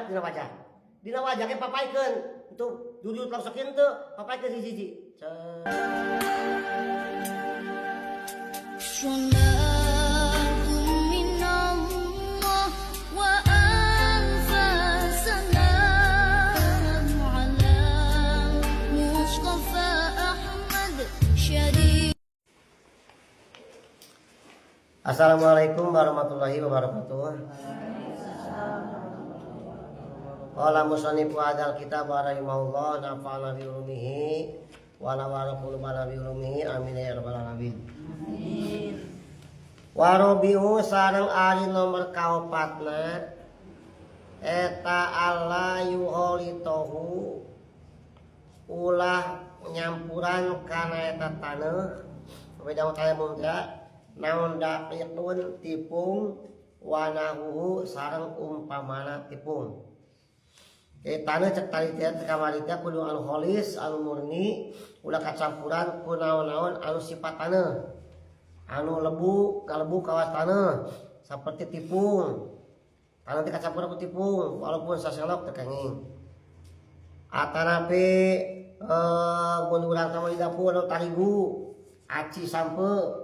Dina wajah. Dina wajah ge papaikeun. Itu duduk langsung teu, papaikeun hiji-hiji. Assalamualaikum warahmatullahi wabarakatuh. Qala musannifu hadzal kitab rahimahullah nafa'ana bi ulumihi wa nawara qulubana bi ulumihi amin ya rabbal alamin. Amin. Wa rabi'u sareng ari nomor kaopatna eta alla yuholitohu ulah nyampuran kana eta taneuh beda tayamum teh naon daqiqun tipung wanahuhu sareng umpamana tipung. Taneuh cek tadi teh kamari teh kudu anu kholis anu murni ulah kacampuran ku naon-naon anu sifat taneuh anu lebu kalebu kawas taneuh seperti tipung. Taneuh teh kacampuran ku tipung walaupun saselok teu kenging. Atanapi mun urang teh di dapur anu tarigu aci sampe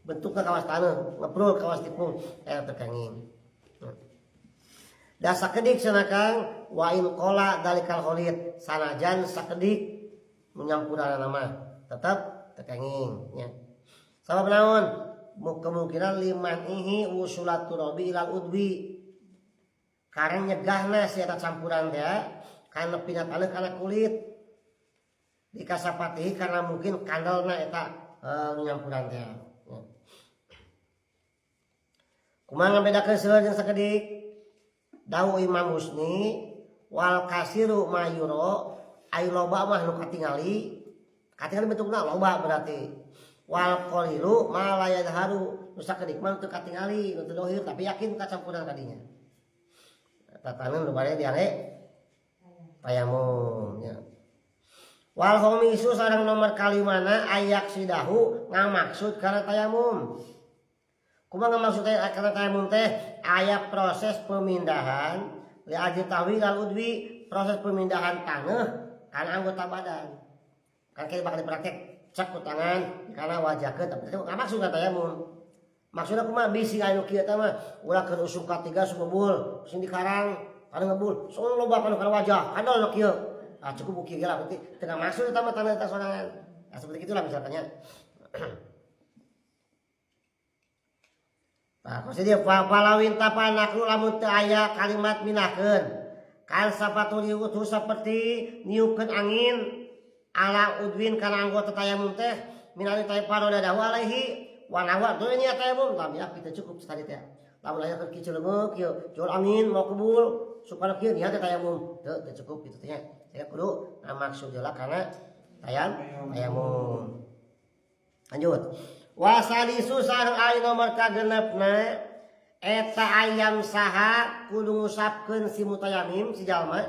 bentukna kawas taneuh ngeprul kawas tipung teu kenging. Da sakedik cenah Kang wa in qala dalikal khalid sanajan sakedik menyampuranna mah tetep teu kenging nya. Sabab naon? Kemungkinan liman ihi usulat turabi ilal udwi. Karena nyegahna si eta campuran teh kana pina taneuh kana kulit. Dikasapatihi karena mungkin kandelna eta nyampuran teh. Kumaha ngabedakeun seueur jeung sakedik? Dawu Imam Husni wal kasiru mayuro ai loba mah nu katingali katingali bentukna loba berarti wal qalilu ma la yadharu nu sakedik mah teu katingali nu teu dohir tapi yakin kacampuran kadinya tatanan nu bade diangge tayamum nya. Wal khamisu sareng nomor kalimana ayak sidahu ngamaksud kana tayamum. Kumaha ngamaksud kana tayamum teh aya proses pemindahan li ajli tahwil al udwi proses pemindahan taneuh kana anggota badan. Kan kieu bakal dipraktek cek ku tangan kana wajahkeun tapi teu ngamaksud kana tayamum. Maksudna kumaha bisi anu kieu teh mah ulah keur usum katiga sumebul sing dikarang kana ngebul sono loba kana wajah kandel nu kieu. Ah cukup kieu ge lah berarti teu ngamaksud eta mah taneuh eta sorangan. Nah, seperti itulah misalnya. Nah, maksudnya palawin tapanaklu lamun teu aya kalimat minakeun. Kan sapatu liutu seperti niupkeun angin ala udwin kana anggota tayamum teh minali tayfaro dadahu alaihi wa nawa teu nya tayamum tapi ya kita cukup tadi teh. Lamun aya keur kieu leungeuk kieu jual angin mau kebul supaya kieu niat tayamum teu cukup kitu teh nya. Saya kudu ngamaksud heula kana tayamum. Lanjut. Wasalisu sareng ari nomor kagenepna eta ayam saha kudu ngusapkeun si mutayamim si jalma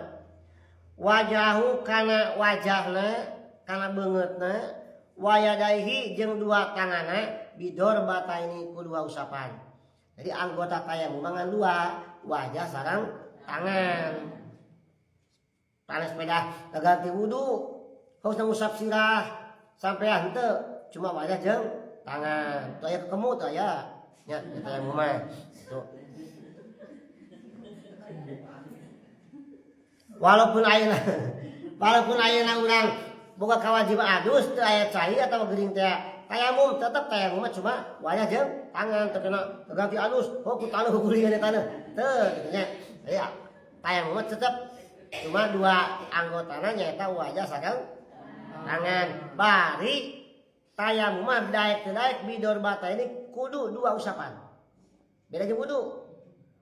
wajahu kana wajahna kana beungeutna wayadaihi jeung dua tanganna bidor bataini ku dua usapan. Jadi anggota tayamum ngan dua, wajah sareng tangan. Tangan sepeda ganti wudu harus ngusap sirah sampai henteu cuma wajah jeung tangan. Tuh aya kekemu tuh aya. Nya tayamum mah. Tuh. Walaupun ayeuna urang boga kewajiban adus teu aya cai atawa gering teh tayamum tetep tayamum mah cuma wajah jeung tangan teu kena ganti adus oh ku taneuh gulingan taneuh teu kitu nya. Ya tayamum mah tetep cuma dua anggotana nyaeta wajah sareng tangan. Bari tayamum mah daek teu daek bidor bata ini kudu dua usapan. Beda jeung wudu.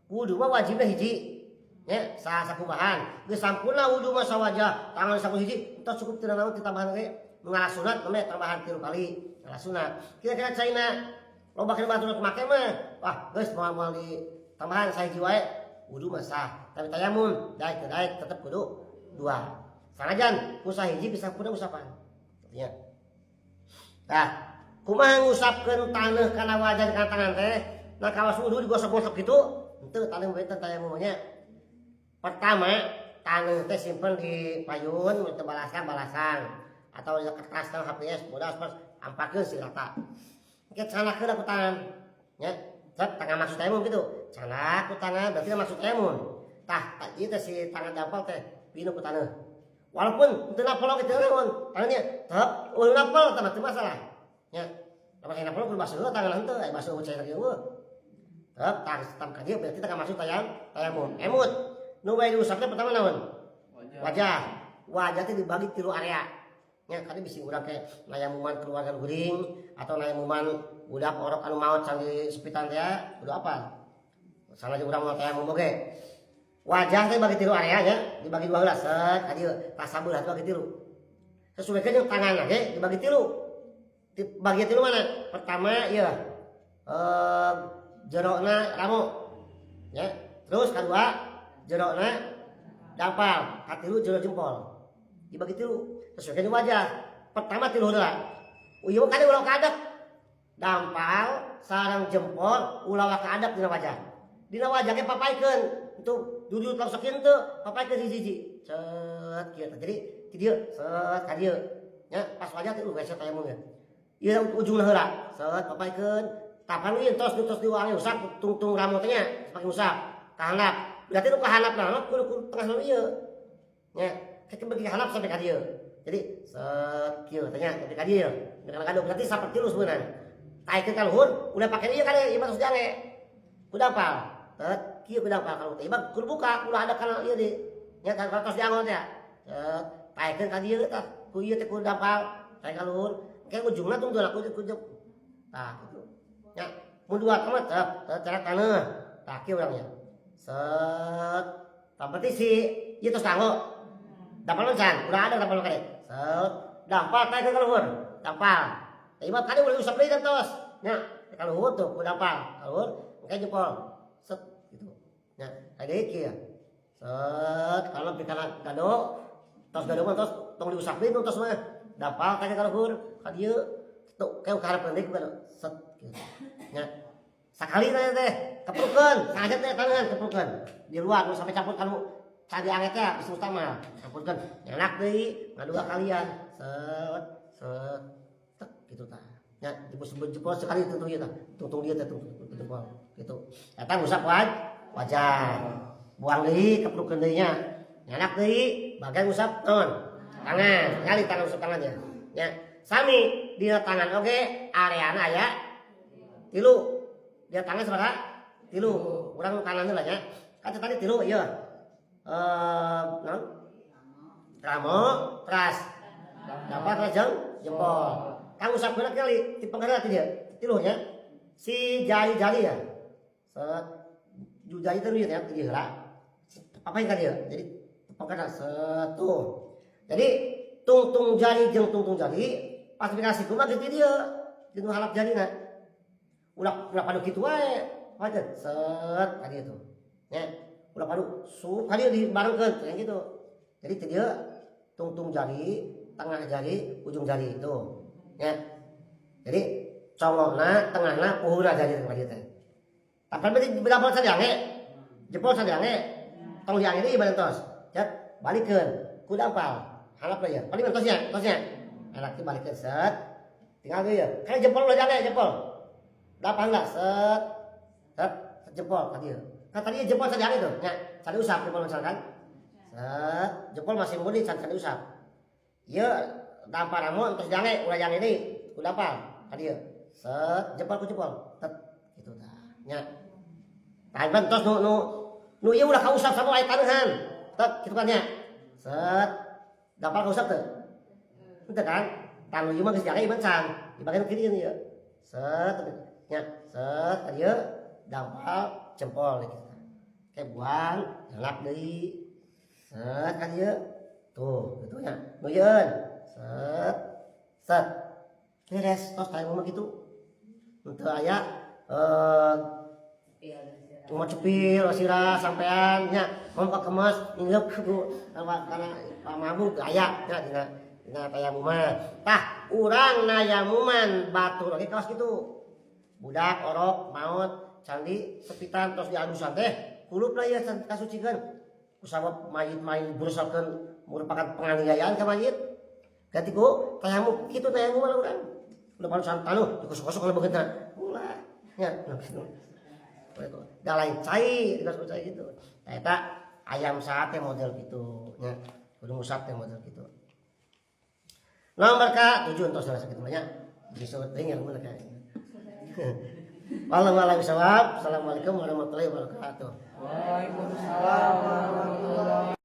Wudu mah wajibna hiji. Nya sakumahan. Geus sampurna wudu mah sawajah, tangan sampurna hiji, entos cukup teu naon ditambahan ge. Nu ngalah sunat mah tambahan 3 kali. Ngalah sunat. Kira-kira caina loba kana batur make mah. Wah, geus moal di tambahan sahiji wae. Wudu mah sah. Tapi tayamum daek teu daek tetep kudu dua. Sanajan ku sahiji bisa sampurna usapan. Artinya. Nah, kumaha ngusapkeun taneuh kana wajah kana tangan teh? Nah, kawas wudu digosok-gosok gitu, henteu taneuh benten tayamum nya. Pertama, taneuh teh simpen di payun untuk balasan-balasan atau di kertas atau HPS bodas pas ampakeun si rata. Engke candakeun ku tangan. Nya, cet tangan maksud tayamum gitu. Candak ku tangan berarti maksud tayamum. Tah, ieu teh si tangan dampal teh pinu ku taneuh. Walaupun teu napel oge teu naon, tangannya tetep euweuh napel tah teu masalah. Nya, lamun aya napel kudu basuh heula tangan henteu, aya basuh cai lagi euweuh. Tetep tah tam ka dieu berarti tengah masuk tayamum. Emut. Nu bae diusap teh pertama naon? Wajah. Wajah. Wajah teh dibagi tilu area. Nya kali bisi urang kayak nayamuman keluarga geuring atau nayamuman budak orok anu maot can disepitan teh kudu apa? Sana jeung urang mau tayamum oge. Wajah teh bagi tilu area nya, dibagi dua heula set ka dieu, tah sabelah teh bagi tilu. Sesuai jeung tangan ge dibagi tilu. Bagi tilu mana? Pertama ieu jerona ramo. Ya. Terus kedua jerona dampal, katilu jero jempol. Dibagi tilu. Sesuai dengan wajah. Pertama tilu heula. Ieu kade ulah kaadek. Dampal sareng jempol ulah kaadek dina wajah. Dina wajah ge papaikeun. Itu duduk langsung teu papaikeun hiji-hiji. Cet kieu teh. Jadi ti dieu set ka dieu. Nya pas wajah teh wese tayamum ya. Ieu ujungna heula. Set papaikeun. Tapan ieu tos tos diwangi usap tungtung rambut teh nya pake usap. Ka handap. Berarti nu ka handap mah kudu kudu tengah nu ieu. Nya, kayak bagi handap sampai ka dieu. Jadi set kieu teh nya sampai ka dieu. Dengan kado berarti sapertilu sebenarnya. Taikeun ka luhur, udah pake ieu kade ieu mah tos diange. Ku dampal. Tet kieu ku dampal ka luhur. Ieu mah kudu buka, ulah ada kana ieu di. Nya kan tos diangon teh. Cet, taikeun ka dieu tah. Ku ieu teh ku dampal, taik ka luhur. Engke ujungna tungtung ku ku tah gitu. Nya, mun dua mah tep, tep cara taneuh. Tah kieu urangnya. Set. Tah berarti si ieu tos kanggo. Dampal can, udah ada dampal kade. Set, dampal taikeun ka luhur. Dampal. Tah ieu mah kade ulah usap deui kan tos. Nya, ka luhur tuh ku dampal. Ka luhur, engke jempol. Set gitu. Nya, kade kieu. Set, kalau pikana gado, tos gado mah tos tong diusap deui tos mah. Dampal taikeun ka luhur, ka dieu. Tuh, kayak ka hareupeun deui ku gado. Set gitu. Nya. Sakali teh teh keprukeun, sengaja teh tangan keprukeun. Di luar nu sampai campur kanu cadi anget teh bisa utama. Campurkeun. Nyanak deui, ngadua kalian. Set, set, tek gitu tah. Nya jempol jempol sekali tungtung ieu tah. Tungtung dieu teh tungtung jempol gitu. Eta ngusap wajah. Buang deui keprukeun deui nya. Nyanak deui bagian ngusap naon? Tangan. Nyali tangan usap tangan ya. Nya, sami dina tangan oge areana aya tilu. Dia tangan sabaraha? Tilu. Urang kanan heula nya. Kan tadi tilu ieu. Naon? Ramo, teras. Dapat teras jempol. Kang usap heula kali ti penggerak ti dieu. Tilu nya. Si jari-jari ya. Set. Jari teh ya ti dieu heula. Apa yang ka dieu? Jadi penggerak set tuh. Jadi tungtung jari jeung tungtung jari pas dikasih kumaha gitu dieu. Jeung halap jarina. Ulah ulah padu kitu wae. Wajan set ka dieu tuh. Nya, ulah padu sup ka dieu dibarengkeun kayak gitu. Jadi ti dieu tungtung jari, tengah jari, ujung jari itu. Nya. Jadi congokna, tengahna, puhuna jari teh ka dieu teh. Tapi berarti jempol sajange. Jempol sajange. Tong diange deui ieu tos. Cet, balikeun ku dampal. Halap lah ya. Paling tosnya, tosnya. Enak teh balikeun set. Tinggal deui ya. Kan jempol ulah jange jempol. Dampal lah set. Set, jempol ka dieu. Kan tadi jempol sajange tuh, nya. Can diusap jempol misalkan. Set, jempol masih murni can can diusap. Ieu dampal ramo tos jange ulah jange deui ku dampal ka dieu. Set, jempol ku jempol. Tet gitu tah. Nya. Tah ban tos nu nu nu ieu ulah kausap sama aya taneuhan. Tet kitu kan nya. Set. Dampal kausap teu? Henteu kan? Tah nu ieu mah geus jange ieu can. Di bagian kiri ieu. Set nya, set ka dieu dampal jempol gitu. Kayak buang, nyalak deui. Set ka dieu. Tuh, gitu nya. Nu yeun. Set. Set. Beres, tos tayamum mah kitu. Henteu aya mau cepil sirah sampean nya mau ka kemas nginep ku karena mabuk aya nya dina dina tayamuman. Tah, urang nayamuman batur oge kawas kitu. Budak orok maot candi sepitan tos diadusan teh kulupna ieu can kasucikeun. Kusabab mayit-mayit berusakan merupakan penganiayaan ka mayit. Ganti ku tayamum kitu, tayamum mah urang. Udah panusan tanuh dikosok-kosok kalau begitu. Ulah. Ya, gitu. Da lain cai, dikosok cai gitu. Nah, eta ayam sate model gitu nya. Kudu ngusap teh model gitu. Nomor ka 7 entos lah sakitu nya. Bisa deui yang mana kayak. Wallahu a'lam bishawab. Assalamualaikum warahmatullahi wabarakatuh. Waalaikumsalam warahmatullahi.